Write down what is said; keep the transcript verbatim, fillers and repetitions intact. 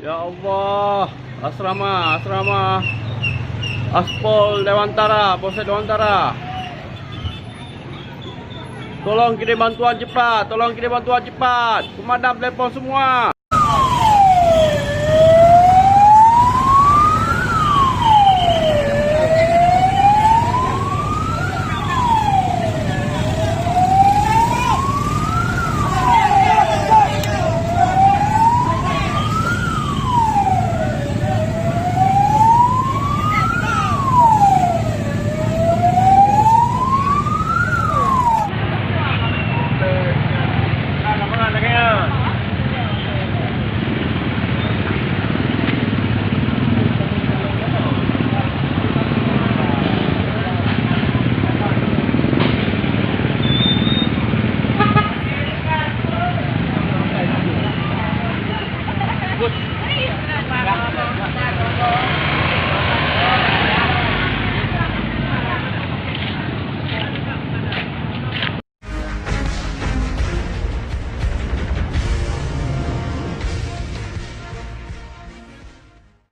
Ya Allah, asrama, asrama Aspol Dewantara, Polsek Dewantara. Tolong kirim bantuan cepat, tolong kirim bantuan cepat. Pemadam telepon semua.